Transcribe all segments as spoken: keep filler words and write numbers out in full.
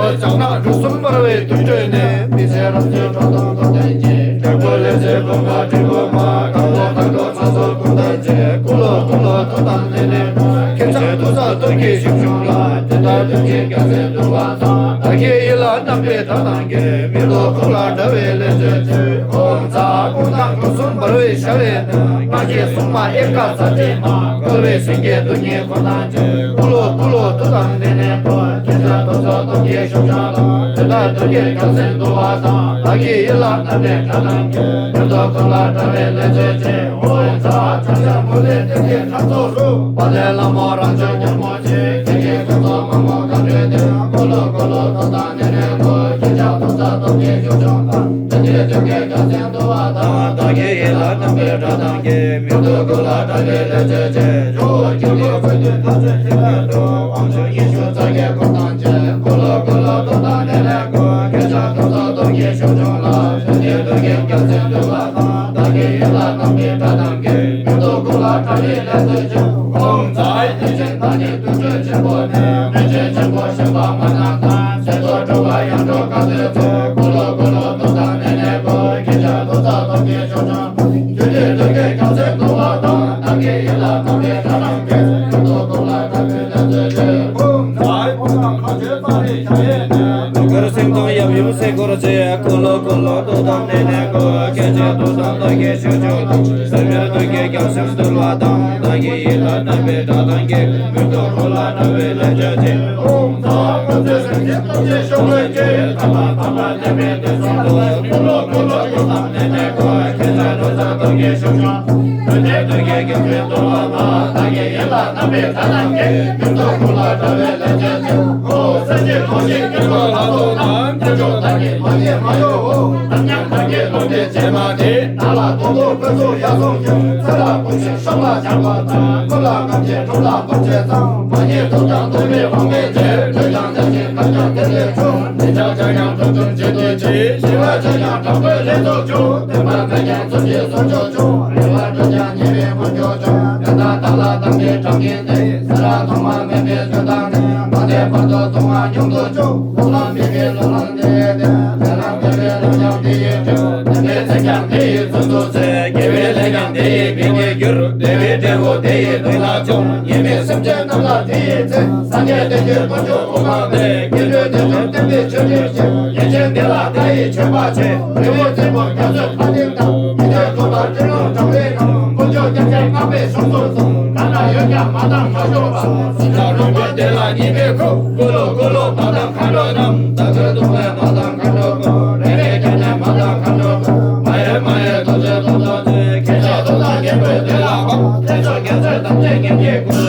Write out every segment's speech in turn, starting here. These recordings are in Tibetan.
ལྕགས་སྣག་གྲུ་གསུམ་འབར་བའི་དུར་ཁྲོད་ནས། མི་ཚེ་རབ་ཚེ་འགྲོ་དང་འགྲོ་དོན་གྱི། དྲེགས་པ་ལས་ཚེ་འགོག་པ་དྲི་བ་མ། དཀར་པོ་དཀར་འགྲོ་ཚ་སོགས་ཀུན་ཐར་ཆེ། ཀུ་ལོ་ཀུ་ལོ་ཐུགས་དམ་ལྡན་ནས། ཁྱེད་ཅག་ཐུགས་བསགས་སྟོབས་ཀྱི་ཞིང་སྐྱོང་ལ། དེ་ལྟར་སྟོབས་ཀྱི་རྒྱལ་མཚན་འདུལ་བ་དང་། བདག་གི་ཡིད་ལ་བསྣམས་པའི་དགྲ་རྣམས་ཀྱིས། མི་ཐོབ་ཁོང་ལ་དགྲ་བོའི་ལན་རྩོད་ཅིང་། ཨོཾ་ཛཿ་ཀུན་དང་གྲུ་གསུམ་འབར་བའི་ཞབས་ལ་ནི། དམག་གི་སྲུང་མ་གཡེར་ཁ་ཟ་བྱེད་མ། བསྐོར་བའི་སེང་གེ་དོན་གཉིས་འཁོར་དང་བཅས། ཀུ་ལོ་ཀུ་ལོ་ཐུགས་དམ་ལྡན་ནས་བསྐོར། ཁྱེད་ཅག་ཐུགས་བསགས་སྟོབས་ཀྱི་ཞིང་སྐྱོང་ལ། དེ་ལྟར་སྟོབས་ཀྱི་རྒྱལ་མཚན་འདུལ་བ་དང་། བདག་གི་ཡིད་ལ་བསྣམས་པའི་དགྲ་རྣམས་ཀྱིས། མི་ཐོབ་ཁོང་ལ་དགྲ་བོའི་ལན་རྩོད་ཅིང་། ཨོཾ་ཛཿ་ཕྱག་ཞབས་མུ་ལེ་སྟེང་གི་ཁྲག་མཚོ་རུ། དཔལ་ལྡན་ལྷ་མོ་རང་བྱུང་རྒྱལ་མོ་ཆེ། ཁྱེད་ཀྱི་སྐུ་ཚོགས་མང་པོ་གང་བསྒྲོན་ཏེ། ཀུ་ལོ་ཀུ་ལོ་ཐུགས་དམ་ལྡན་ནས་བསྐོར། ཁྱེད་ཅག་ཐུགས་བསགས་སྟོབས་ཀྱི་ཞིང་སྐྱོང་དང་། དེ་ནས་སྟོབས་ཀྱི་རྒྱལ་མཚན་འདུལ་བ་དང་། བདག་གི་ཡིད་ལ་བསྣམས་པའི་དགྲ་རྣམས་ཀྱིས། མི་ཐོབ་ཁོང་ལ་དགྲ་བོའི་ལན་རྩོད་ཅིང་། ཇོ་བོ་དཀྱིལ་འཁོར་ཁྲོ་རྒྱལ་ཐབས་ཅན་ཁྱེད་ཀྱི་ཐུགས། དབང་ཕྱུག་ཉི་ཤུ་རྩ་བརྒྱད་འཁོར་དང་བཅས། ཀུ་ལོ་ཀུ་ལོ་ཐུགས་དམ་ལྡན་ནས་བསྐོར། ཁྱེད་ཅག་ཐུགས་བསགས་སྟོབས་ཀྱི་ཞིང་སྐྱོང་ལ། དེ་ནས་སྟོབས་ཀྱི་རྒྱལ་མཚན་འདུལ་བ་དང་། བདག་གི་ཡིད་ལ་བསྣམས་པའི་དགྲ་རྣམས་ཀྱིས། མི་ཐོབ་ཁོང་ལ་དགྲ་བོའི་ལན་རྩོད་ཅིང་། ཨོཾ་ཛཿ་ཡེ་ཤེས་མདའ་ནི་དུར་ཁྲོད་ཆེན་པོ་ནས། མེ་ལྕེ་ཆེན་པོ་བཞད་པ་མ་ནམ་མཁའ། གསེར་ཏོག་འགྲོ་བ་ཡར་འགྲོ་ག་ཚོད་ཚོགས། ཀུ་ལོ་ཀུ་ལོ་ཐུགས་དམ་ལྡན་ནས་བསྐོར། ཁྱེད་ཅག་ཐུགས་བསགས་སྟོབས་ཀྱི་ཞིང་སྐྱོང་དང་། རྒྱུད་སྡེ་དུར་ཁྲོད་རྒྱལ་མཚན་འདུལ་བ་དང་། བདག་གི་ཡིད་ལ་བསྣམས་པའི་དགྲ་རྣམས་ཀྱིས། མི་ཐོབ་ཁོང་ལ་དགྲ་བོའི་ལན་རྩོད་ཅིང་། ཨོཾ་ཛཿ་ཕུང་ཁམས་མཁའ་སྤྱོད་རྩ་བའི་ཞལ་ཡས་ནས། དུར་དཀར་སེང་གདོང་ཡབ་ཡུམ་སྲས་འཁོར་བཅས། ཀུ་ལོ་ཀུ་ལོ་ཐུགས་དམ་ལྡན་ནས་བསྐོར། ཁྱེད་ཅག་ཐུགས་དམ་བདག་གི་ཞིང་སྐྱོང་དང་། ཟེར་མེད་དུར་གྱི་རྒྱལ་མཚན་འདུལ་བ་དང་། བདག་གི་ཡིད་ལ་བསྣམས་པའི་དགྲ་རྣམས་ཀྱིས། མི་ཐོབ་ཁོང་ལ་དགྲ་བོའི་ལན་རྩོད་ཅིང་། ཨོཾ་ཛཿ་དཀོན་མཆོག་སེམས་ཅན་ཐམས་ཅད་སྐྱོབ་པའི་ཕྱིར། དམ་པ་དམ་པ་ལྡན་པའི་དུས་གསུམ་དུ། ཀུ་ལོ་ཀུ་ལོ་ཐུགས་དམ་ལྡན་ནས་བསྐོར། ཁྱེད་ཅག་ཐུགས་བསགས་སྟོབས་ཀྱི་ཞིང་སྐྱོང་དང་། རྒྱུད་སྡེ་དུར་གྱི་རྒྱལ་མཚན་འདུལ་བ་དང་། བདག་གི་ཡིད་ལ་བསྣམས་པའི་དགྲ་རྣམས་ཀྱིས། མི་ཐོབ་ཁོང་ལ་དགྲ་བོའི་ལན་རྩོད་ཅིང་། ཨོཾ་སྲས་བཅས་ཐུགས་རྗེའི་དཀྱིལ་འཁོར་ལྷ་ཚོགས་དང་། དཀོན་མཆོག་བདག་གིས་མ་བརྗེད་མ་གཡོ་འོ། དམ་ཉམས་བདག་གི་ལུས་འདི་བརྗེད་མ་ཐེ། བདག་ལ་ཐོག་མོ་ཀུན་སོང་ཡར་སོང་ཞིང་། ཚེ་ལ་ཕུན་སུམ་ཤོང་ལ་སྦྱར་བ་དང་། ཁོ་ལ་སྐབས་ཀྱི་གྲོགས་ལ་བར་ཆད་ཙམ། མ་ཉེས་དུག་ཀྱང་གདོན་མེད་དབང་མེད་ཅན། ལུས་ཀྱང་ནད་ཀྱི་ཁབ་ཀྱང་དེ་ལས་བྱུང་། མི་ཆགས་ཆག་ཀྱང་གྲོགས་བཅོམ་བྱེད་དུ་ཆེ། ཞི་བ་ཆགས་ཀྱང་དྲག་པོའི་ལས་ཚོགས་བྱུང་། བདེན་པ་མེད་ཀྱང་ཚུལ་གྱིས་བཟོ་བཅོས་བྱུང་། རེ་བ་འགྲུབ་ཀྱང་ཉེས་པའི་མུན་སྐྱོ་བྱུང་། དེ་དག་བདག་ལ་དམ་པའི་དགྲ་བགེགས་ཏེ། ས་ར་ཐོག་མ་མེད་པའི་དུས་དང་ནི། མ་བསྡད་བར་དུ་ལྟུང་བ་མྱུར་དུ་བཅོམ། ལོག་ལམ་མེད་པའི་ལོག་ལམ་དེ་ཡིས་བསྟན། ལས་ལམ་མེད་པའི་ལམ་ཡང་དེ་ཡིས་བསྒྲིབས། དམ་པའི་ཚིག་ཀྱང་དེ་ཡིས་ཚུལ་དུ་གསལ། དགེ་བའི་ལས་ཀྱང་དེ་ཡི་མིང་ནི་འགྱུར། བདེ་བའི་འབྲས་བུ་དེ་ཡི་མདུན་ལ་འབྱུང་། ཉེས་མེད་སེམས་ཅན་རྣམས་ལ་དེ་ཡིས་བརྩེ། སངས་རྒྱས་བསྟན་བཅོས་དཀོན་མཆོག་དབུ་མ་པས། དགེ་འདུན་སྡེ་བཅུ་བསྟན་པའི་ཆོས་འབྱུང་ཞིང་། ཡེ་ཤེས་འདི་ལ་བཀའ་ཡི་མཆོད་པ་བྱེད། དགེ་བའི་བཙུན་མོ་རྒྱ་མཚོའི་ཕ་ནིང་དང་། མི་འདོད་ཐོབ་པར་སྤྲིན་ལོག་གྲང་བའི་ནང་། དཀོན་མཆོག་སྐྱབས་ཆེན་དམག་དཔོན་གཞུང་དུ་སོང་། གང་ན་ཡོད་ཀྱང་མ་བཏང་མ་ཤོར་བར། སྲིད་མཐའ་རུངས་པའི་བདེ་ལ་ཉེས་པའི་ཁུར། ཀུ་ལོ་ཀུ་ལོ་མ་བཏང་མཁའ་འགྲོ་རྣམས། བདག་གིས་བཏུལ་བས་མ་བཏང་མཁའ་འགྲོ་ཀུན། རེ་རེ་རྒྱབ་ནས་མ་བཏང་མཁའ་འགྲོ་ཀུན། མ་ཡལ་མ་ཡལ་རྡོ་རྗེ་ཐོབ་ཐོབ་ཚེ། ཁྱེད་ཅག་ཐུགས་དམ་བརྟན་པོས་བདེ་ལ་འབབ། ལྷ་ཚོགས་རྒྱ་མཚོའི་དམ་ཅན་སྙིང་གི་ཀུན།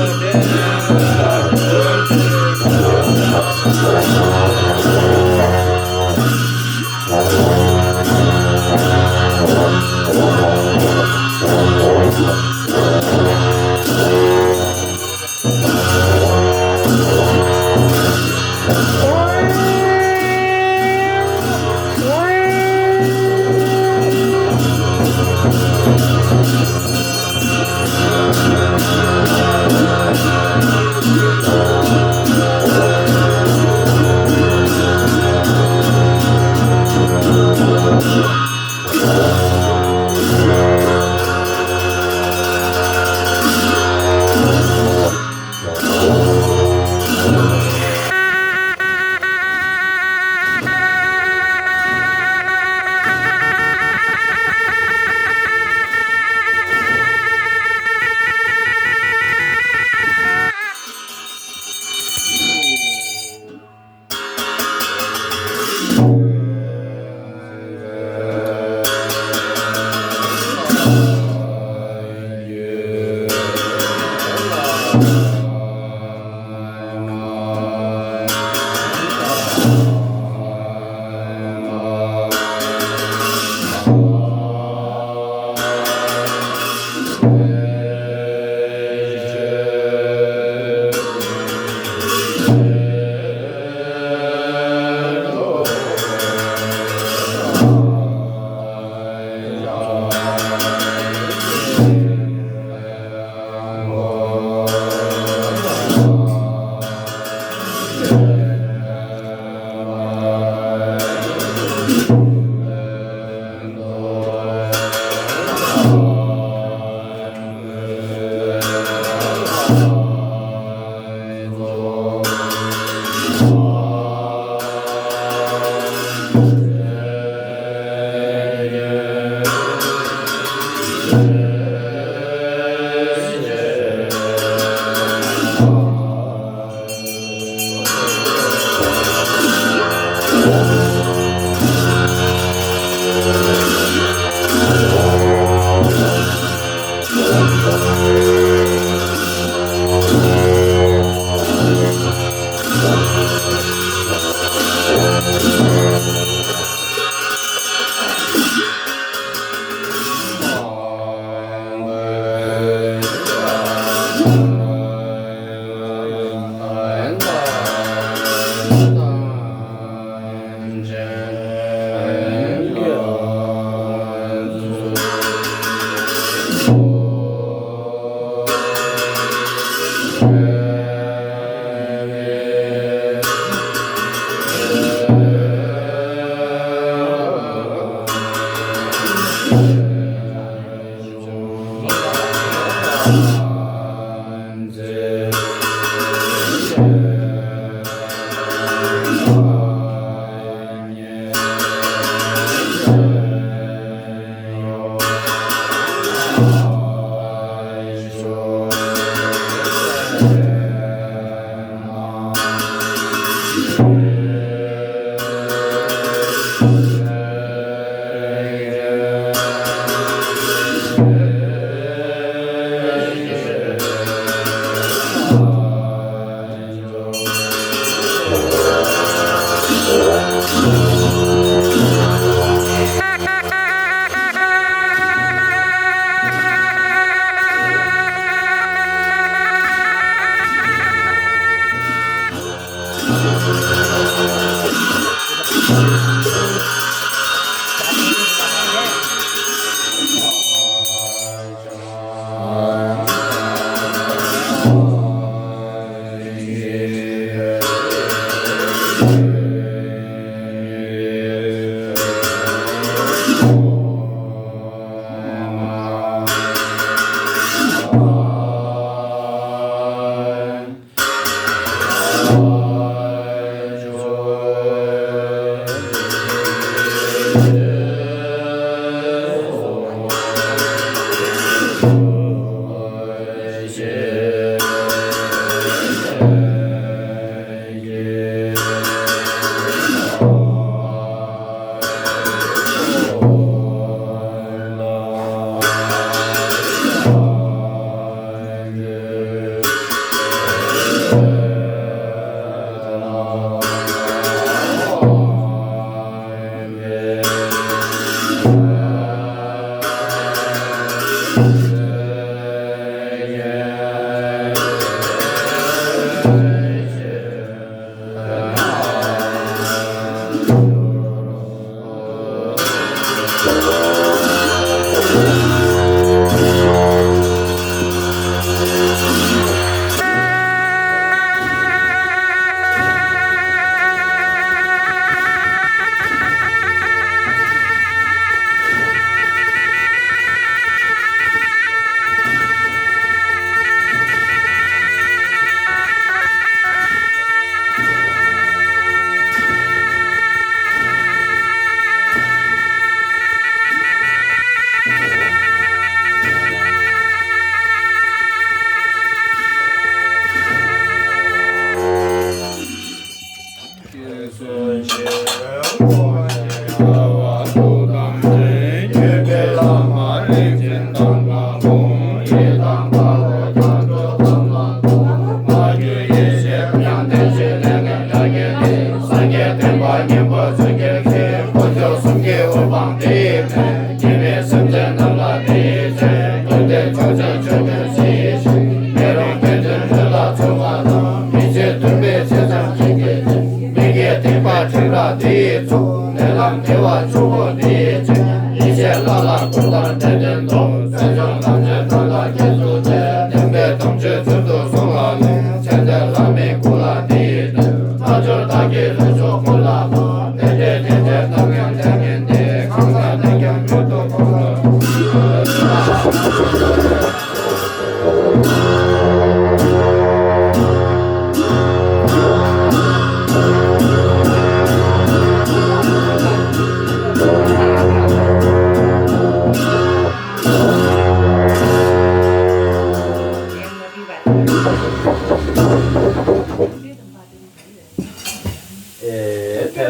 ཨེ་ཏེ་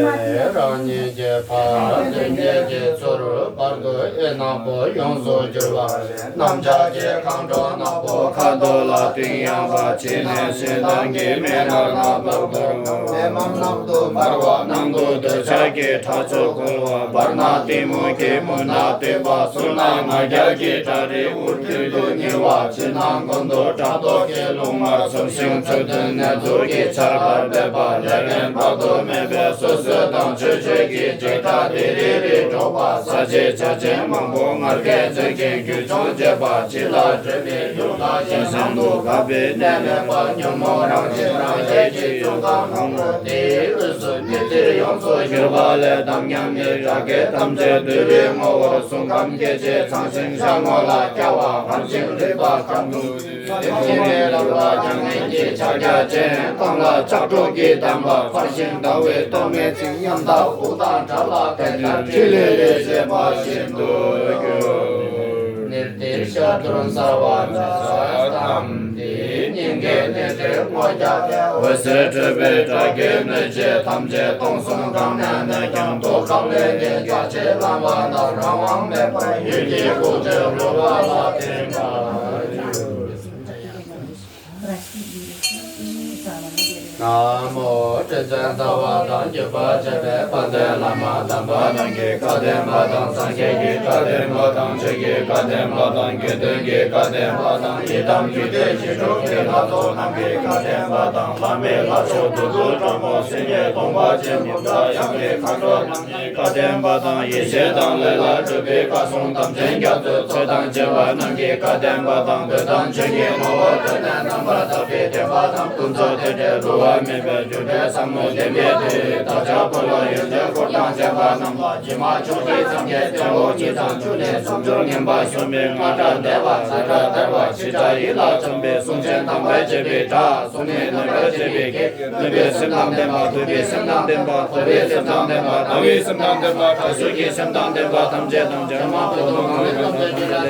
རང་ཉིད་ཀྱི་ཕ་ལྷན་སྐྱེས་ཀྱི་ཚུལ་བར་དུ་ཨེ་ནག་པོ་ཡོངས་སུ་གྱུར་པ། གནམ་ལྕགས་ཀྱི་ཁང་བྲག་ནག་པོ་ཁ་དོག་ལ་དུས་ཡངས་པ་བྱས་ནས་ཞེ་སྡང་གི་མེ་ལྟར་ནག་པོར་འབར་བ། མེ་མང་ནག་ཏུ་འབར་བ། ནང་དུ་འདོད་ཆགས་ཀྱི་ཁྲག་མཆོག་བསྐོལ་བ། བར་ན་གཏི་མུག་གི་མུན་ནག་བཏོད་པ། ཟུར་ན་ང་རྒྱལ་གྱི་བྲག་རི་འུར་ཐུལ་དུ་ཉིལ་བ། ཕྱི་ནང་ཀུན་ཏུ་ཕྲག་དོག་གི་རླུང་དམར་འཚུབས་ཤིང་ཚུལ་མཐུན་ནེ་ཟུག་གི་ཆར་པ་འབེབས་པ། ལས་ངན་དཔག་ཏུ་མེད་པའི་སོ་སོ་དང་ཆོས་སྤྱོད་ཀྱི་འཇིགས་སྐྲག་དི་རི་རི་སྒྲོག་པ། ས་གཞི་ཆ་ཆེན་མང་པོ། ངར་སྐད་རྩོད་ཅིང་རྒྱུད་ཆུང་བྱེད་པ། ཅི་ལ་སྤྲོས་མེད་རྒྱུ་ལ་ཞེན། བྱང་དུ་འགག་པའི་གནས་མེད་པ། ཉོན་མོངས་རང་བཞིན་རང་རྒྱལ་གྱི་ཚོགས་ཁམས་ལྷུང་རོ། དེའི་དབུས་སུ་ཉི་ཚེ་ཡོངས་སུ་གྱུར་པ་ལས། དམ་ཉམས་ནི་དགྲ་བགེགས་ཐམས་ཅད་འདུལ་བའི་ངོ་བོར། གཟུགས་ཁམས་སྐྱེ་མཆེད་ཚང་ཞིང་ཤ་ངོ་ལ་སྐྱ་བ། ཧམ་ཞིང་རུས་པ་ཁམས་ཀུན། ལེགས་ཤིང་མེ་ལོང་ལ་རྒྱང་ངེས་ཀྱི་ཕྱག་རྒྱ་ཅན། རྐང་ལག་ལྕགས་སྒྲོག་གིས་བསྡམས་པ། འཕར་ཞིང་ཟླ་བའི་སྟོད་སྨད་ཚིགས་ཉམས་དང་། དབུ་དང་དགྲ་ལ་ཕན་བཏགས་ཕྲིན་ལས་ལས་བྱེད་པ་བཞིན་དུ་གྱུར། ནེར་ཏེ་ཤར་དུར་ཟ་བ་ནི་ས་ཏམ་ཏེ། སྙིང་གའི་ནེ་ཏེ་སྔོ་སྐྱ་འོད་ཟེར་འཕྲོས་པས། དགྲ་བགེགས་གནོད་བྱེད་ཐམས་ཅད་སྟོང་གསུམ་གང་ན་གནས་ཀྱང་། དོ་ཁམས་ལས་ངན་རྒྱ་ཆེར་ལངས་པ་དང་། རང་དབང་མེད་པར་ཡུལ་གྱི་དབུགས་ཀྱིས་རུལ་བ་ལ་བརྟེན་པར་འགྱུར། ན་མོ། དྲིན་ཅན་ཟླ་བ་དང་བརྒྱུད་པར་བཅས་པའི་དཔལ་ལྡན་བླ་མ་དམ་པ་རྣམས་ཀྱི་བཀའ་བདེན་པ་དང་། སངས་རྒྱས་ཀྱི་བཀའ་བདེན་པ་དང་། ཆོས་ཀྱི་བཀའ་བདེན་པ་དང་། དགེ་འདུན་གྱི་བཀའ་བདེན་པ་དང་། ཡི་དམ་རྒྱུད་སྡེ་བཞི་དྲུག་གི་ལྷ་ཚོགས་རྣམས་ཀྱི་བཀའ་བདེན་པ་དང་། བླ་མའི་ལྷ་མཆོག་བདུད་འདུལ་དྲག་མོ་སྲིན་པོའི་གདོང་པ་ཅན་མུ་དྲ་ཡང་གི་མཁའ་འགྲོ་རྣམས་ཀྱི་བཀའ་བདེན་པ་དང་། ཡེ་ཤེས་དང་ལས་ལ་སྒྲུབ་པའི་བཀའ་སྲུང་དམ་ཅན་རྒྱ་མཚོའི་ཚོགས་དང་བཅས་པ་རྣམས་ཀྱི་བཀའ་བདེན་པ་དང་། བོད་དང་ཆོས་ཀྱི་ངོ་བོ་དོན་གནས་རྣམ་པར་དག་པའི་བདེན་པ་དང་། ཀུན་རྫོབ་དོན་བྲལ་རྒོལ་བ་མེད་པའི་རྒྱུ་འབྲས་ཟབ་མོ་བདེན་པའི་མཐུ། བདག་ཅག་འཁོར་ལོ་ཡོན་ཏན་འཁོར་དང་བཅས་པ་རྣམས་ལ། ཇི་མ་ཆོག་གི་སངས་རྒྱས་སྟོན་འོག་གཉིས་དང་བཅུ་ནས་སུམ་ཅུར་ངན་པ་གཞོམ་པའི་རྔ་སྒྲ་བཟླས་པ། ཚ་སྒྲ་དར་བ། འཆི་སྒྲ་ཡིད་ལ་འཚུབ་པའི་གསུང་ཆེན་དམ་པས་བཅས་པའི་སྒྲ། གསུང་ནི་ནོན་པར་བྱེད་པའི་སྐད། ནོན་པའི་སེམས་དང་ལྡན་པ། ཐོས་པའི་སེམས་དང་ལྡན་པ། གོ་བའི་སེམས་དང་ལྡན་པ། སྣང་བའི་སེམས་དང་ལྡན་པ། དྲག་ཤུལ་གྱི་སེམས་དང་ལྡན་པ་ཐམས་ཅད་དང་། བྱང་མ་བུ་དང་ནང་ལས་ཐམས་ཅད་ཀྱི་ལས་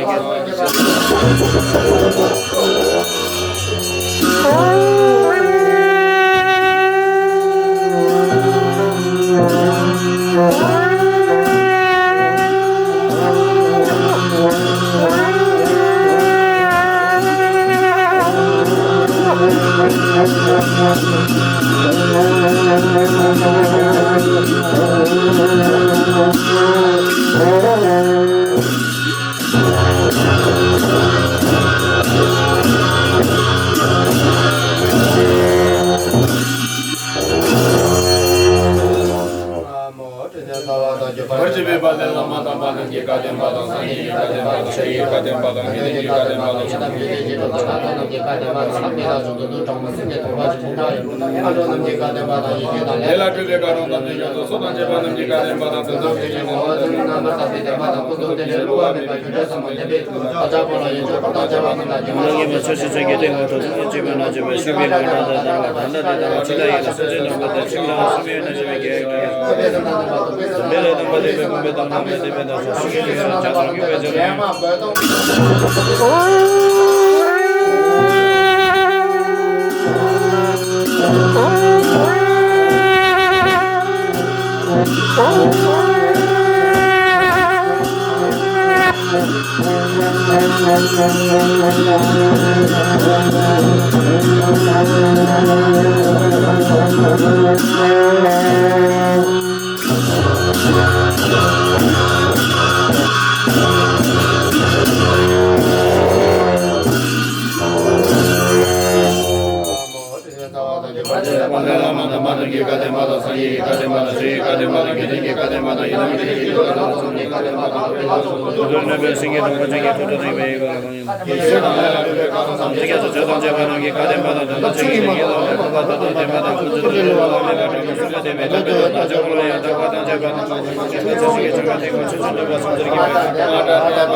ཀྱི་བར་ཆད་མེད་པ་ལས་བླ་མ་དམ་པ་རྣམས་ཀྱི་བཀའ་བདེན་པ་དང་། སངས་རྒྱས་ཀྱི་བཀའ་བདེན་པ་དང་། ཆོས་ཀྱི་བཀའ་བདེན་པ་དང་། དགེ་འདུན་གྱི་བཀའ་བདེན་པ་དང་། ཡི་དམ་རྒྱུད་སྡེ་བཞི་དྲུག་ཚོགས་ལྷ་ཚོགས་རྣམས་ཀྱི་བཀའ་བདེན་པ་དང་། ལྷ་མི་ལྷ་ཚོགས་བདུད་འདུལ་དྲག་མོ་སྲིན་པོའི་གདོང་པ་ཆེན་མུ་དྲ་ཡང་། མཁའ་འགྲོ་རྣམས་ཀྱི་བཀའ་བདེན་པ་དང་། ཡེ་ཤེས་དང་ལས་ལ་སྤྲུལ་པའི་དགའ་སྟོན་དམ་ཅན་རྒྱ་མཚོ་སོགས་དང་བཅས་པ་རྣམས་ཀྱི་བཀའ་བདེན་པ་དང་། དོན་དམ་ཆོས་ཀྱི་ངོ་བོ་ཐུན་མིན་རྣམ་པར་དག་པའི་བདེན་པ་དང་། ཀུན་རྫོབ་དོན་བྲལ་བསླུ་བ་མེད་པ་རྒྱུ་འབྲས་ཟབ་མོ་བདེན་པའི་མཐུ། བདག་ཅག་འཁོར་ལོ་ཡོན་ཏན་འཁོར་དང་བཅས་པ་རྣམས་ལ། སྒྱུ་མ་ལྔ་མེད་ཆོས་ཀྱི་ཆོས་ཀྱི་སྟེང་འོག་ཏུ། ཐུན་མོང་གཅིག་པའི་རྣལ་འབྱོར་པས། ཞུས་པའི་ལུང་དྲངས་དང་ལྡན་པ། དང་ལ་དེ་དང་ཕྱི་ལ་ཡི་ལ་སེམས་ཅན་དང་པོ་དང་། ཕྱི་ལ་སུམ་ཡོད་ན་ཞེས་པའི་གེགས་ཀྱང་། དམ་པའི་ལས་དམ་པ་ལྡན་པའི་ཕུང་པོའི་དང་། ལྷ་མིའི་སྡེ་པའི་དང་། སོགས་ཞུས་པའི་ཡོན་ཏན་བྱ་དང་སྨྱུག་པའི་རྗེ། དཔལ་ལྡན་བླ་མ་དམ་པ་རྣམས་ཀྱི་བཀའ་བདེན་པ་དང་། སངས་རྒྱས་ཀྱི་བཀའ་བདེན་པ་དང་། ཆོས་ཀྱི་བཀའ་བདེན་པ་དང་། དགེ་འདུན་གྱི་བཀའ་བདེན་པ་དང་། ཡི་དམ་རྒྱུད་སྡེ་བཞི་དྲུག་ཚོགས་ལྷ་ཚོགས་རྣམས་ཀྱི་བཀའ་བདེན་པ་དང་། ལྷ་མི་ལྷ་ཚོགས་བདུད་འདུལ་དྲག་མོ་སྲིན་པོའི་གདོང་པ་ཆེན་མུ་དྲ་ཡང་། ཡེ་ཤེས་དང་ལས་ལ་སྤྲུལ་པའི་དགའ་སྟོན་དམ་ཅན་རྒྱ་མཚོ་སོགས་དང་བཅས་པ་རྣམས་ཀྱི་བཀའ་བདེན་པ་དང་། དོན་དམ་ཆོས་ཀྱི་ཞིང་གི་ལམ་ལ་ཐོབ་པ་དོན་དམ་བདེན་པ་དང་། ཀུན་རྫོབ་དོན་བྲལ་བསླུ་བ་མེད་པ་དྲག་མོ་སྲིན་པོའི་བདེན་པའི་མཐུ། བདག་ཅག་འཁོར་ལོ་ཡང་དག་པ་དང་བཅས་པ་རྣམས་ལ། ཆོས་ཀྱི་ཞིང་གི་ཕྱོགས་ཀ་ཐིག་གོ་ཆོས་ཅན། འདུལ་བ་སུམ་ཅུར་གྱིས་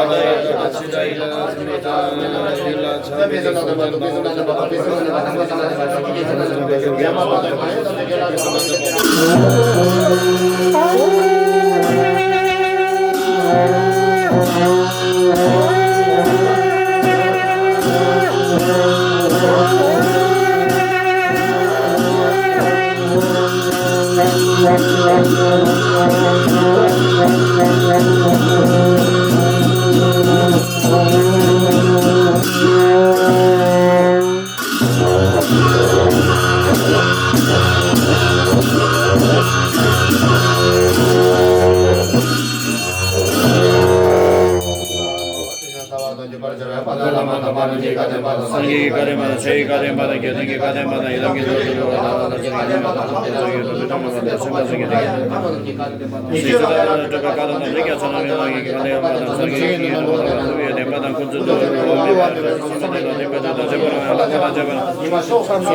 སངས་རྒྱས་ཀྱི་བཀའ་བསྟན་པ་དང་། ཆོས་ཀྱི་བཀའ་བསྟན་པ་དང་། དགེ་འདུན་གྱི་བཀའ་བསྟན་པ་དང་། ཡི་དམ་གྱི་མདོ་སྡེ་ལུགས་པ་དང་། ལམ་དང་ཚུལ་ཁྲིམས་ཀྱི་བཀའ་བསྟན་པ་དང་། སེམས་དང་སེམས་ཀྱི་བདེ་བ་དང་། སྲིད་ཞི་བདག་དང་སྤྲུལ་པའི་བཀའ་དང་། རིགས་བརྒྱ་ཚོགས་རྣམས་ཀྱི་ནང་གི་བཀའ་བསྟན་པ་དང་། སངས་རྒྱས་ཀྱི་བསྟན་པ་དང་། ཐུབ་པའི་བདེན་པ་དང་། ཀུན་རྫོབ་ཏུ་རིགས་པ་མེད་པའི་ཐུགས་སངས་རྒྱས་ལ་བརྟེན་པའི་ཐུགས་དང་།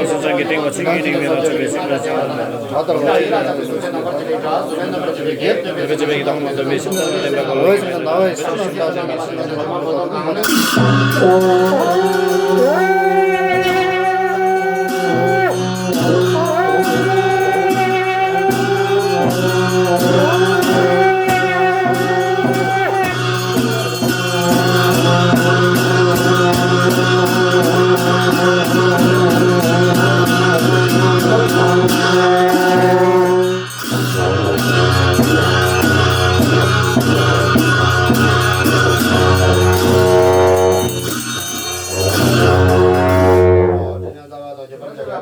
འབྲེལ་པ་རང་ཡང་ལྷག་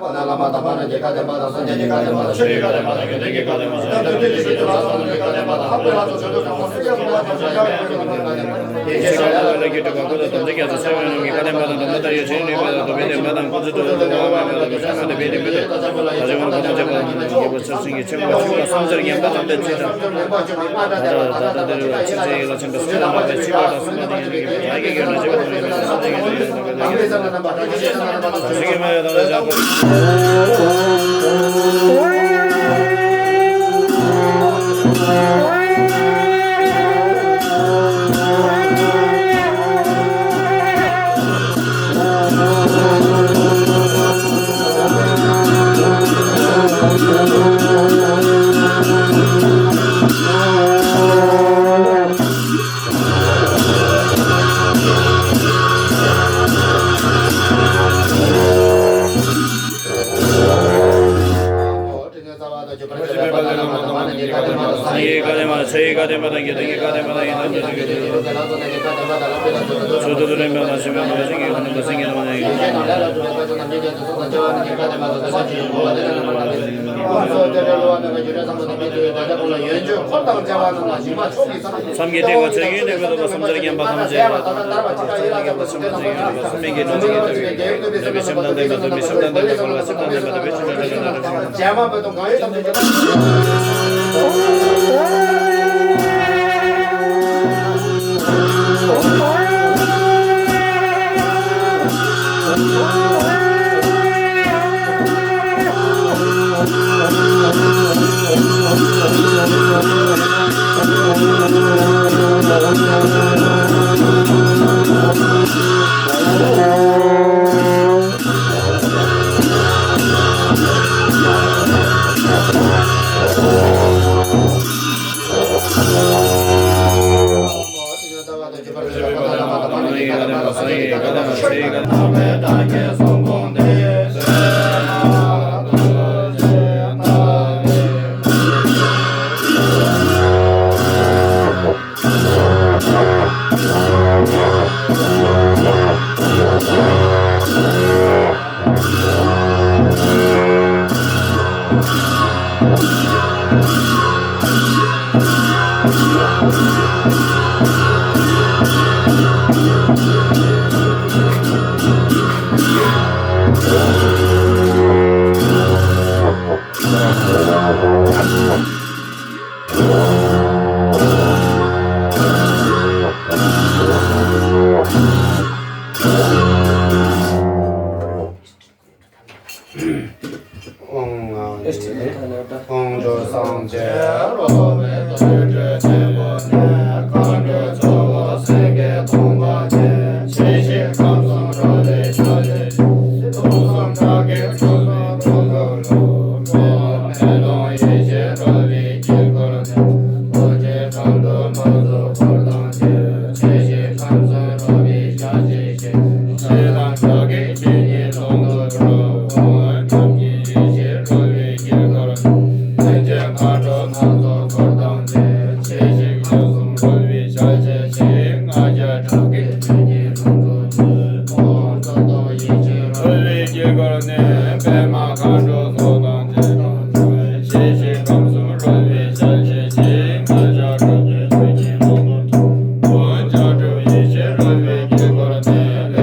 པར་དང་བཅས་པ་རང་། སངས་རྒྱས་བསམ་གཏན་ལ་བརྟེན་པ་ཆོས་ཉིད་མིན་པ་མཚོན་པའི་སེམས་ལ་བརྟེན་པ་དང་། མཚམས་ཀྱི་ཏེ་བ་ཆོས་ཀྱི་གནས་པའི་ལོ་པ་སུམ་བརྒྱ་བརྒྱན་པ་ཐམས་ཅད་ཡང་དག་པར་སེམས་ཅན་ཉན་པ་ཐམས་ཅད་ཡང་དག་པར་སེམས་ཅན་ཉན་པ་ཐམས་ཅད་ཡང་དག་པར་སེམས་ཅན་གྱི་ལུས་ཅན་གྱི་ལྟ་བའི་ནུས་པའི་སེམས་དང་ལྡན་པ་སྟོན་པའི་སེམས་དང་ལྡན་པ་འཁོར་བའི་སེམས་དང་ལྡན་པ་སྟོན་པའི་སེམས་དང་ལྡན་པ་སྟོན་པའི་སེམས་དང་ལྡན་པ།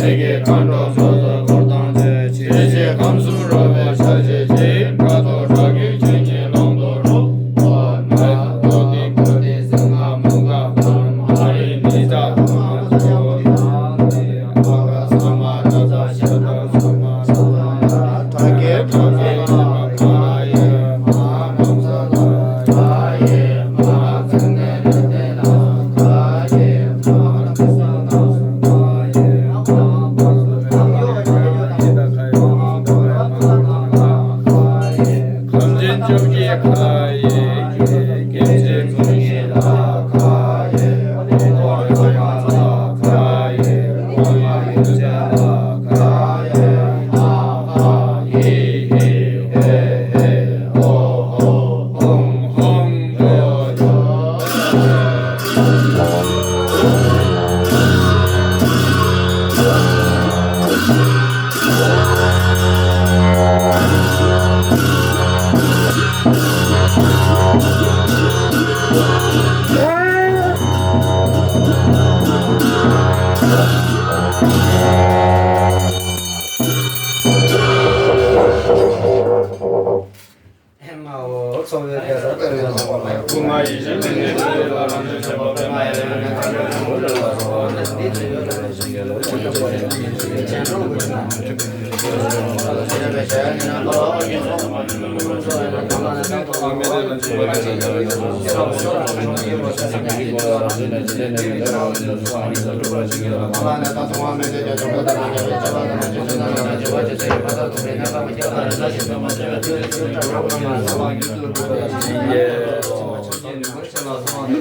ལས་ཀྱི་མཁའ་འགྲོ་སོ་སོར་འཁོར་དང་བཅས། ཇི་ཞིག་ཁམས་གསུམ་རོལ་པའི་ཤར་ཕྱོགས་ཀྱི། དགྲ་ཐོག་ཁྲག་གི་ཆུ་གཉིས་ཀློང་དུ་རུབ། ཨོ་ན་ཏོ་ཏི་ཀོ་ཏི་སིང་ཧ་མུ་ག་ཧ་རི་ནི་ཏ་ཧ་མ་ཏོ་ཏི་ཨ་ག་ས་མ་ར་ཛ་ཤ་ཏ་སུ་མ་ས་མ་ཡ་ཏྲ་ཀེ་ཏྲ་ཀེ་ཁ་ཡེ་མ་ནམ་ས་ལ་ཁ་ཡེ་མ་ཙན་ནེ་རེ་ཏེ་ལ་ཁ་ཡེ་མ་ཁ་ས་ན་སུ་ཁ་ཡེ་ཁ་ཡེ་ཁ་ཡེ། ཁམས་ཆེན་བཅོ་བརྒྱད་ཁ་ཡེ་རྒྱུ་སྐྱེ་མཆེད་ཀུན་ཤེས་ལ་ཁ་ཡེ། འཁོར་ཡོངས་ལ་ཁ་ཡེ། འཁོར་ཡོངས་ལ་ཁ་ཡེ། ཧ་ཧ་ཧི་ཧི་ཧེ་ཧེ་ཧོ་ཧོ་ཧོང་ཧོང་ཡོ་ཡོ།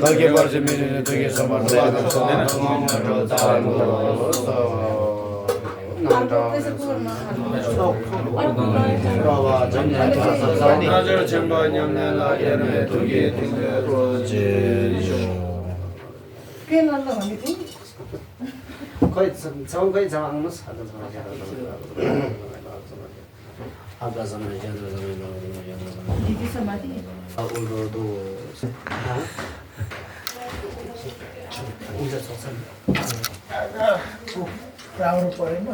བདག་གི་བར་ཆད་མི་རིགས་ནི་དུས་ཀྱི་སོ་མ་འགྲོ་བ་དང་སོ་མ་འགྲོ་བ་དང་སོ་མ་འགྲོ་བ་དང་སོ་མ་འགྲོ་བ་དང་། རྣལ་འབྱོར་ཆེན་པོ་ཉམས་ལེན་ལ་ཡར་བའི་ཐུགས་ཀྱི་ཐིམ་པས་རོལ་ཅིག་ཁོའི་ཚ་བོ་ཁོའི་ཚ་བ་ཨང་མོ་ས་དང་ཚ་བ་ཞེ་དྲག་ཨ་ཀ་ས་ན་ཞེ་དྲག་ས་ན་ཡོད་ན་ཡོད་ན་ས་ན་ཡོད་ན་ས་ན་ཨ་ཨུ་རོ་དུ་ཨུ་ཛ་ཚོགས་ས་ན་རང་རུ་པ་རེ་མ།